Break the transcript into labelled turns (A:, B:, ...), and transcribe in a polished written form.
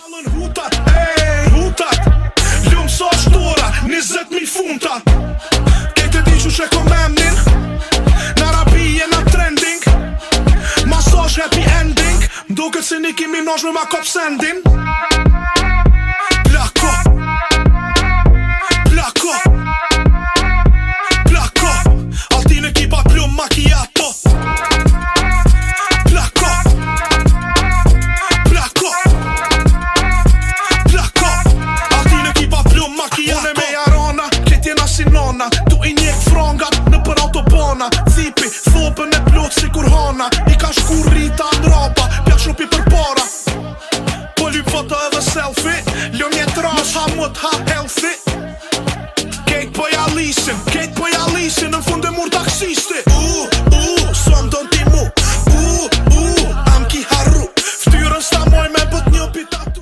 A: Kallën hutat, ej, hutat. Lumë sa shtora, 20.000 funta. Kejtë e di që e kom emnin. Në Arabi jena trending. Masazh happy ending. M'duket se Nicki Minaj me ma kop sendin. Plako. Plako. Plako. Altin ekipa plum macchiato. Plako. Plako. Plako. Altin ekipa plum macchiato. Unë me jarana, këtë jena si nona. Tu i njek frangat në për autobana. Zipi, thopën e plot si kur hana. I ka shku rrita në rapa, pja shupi për para. Po lyp foto edhe selfie. Lëm një trash, ha mut, ha healthy. Kejt po ja lisin, kejt po ja lisin. Në fund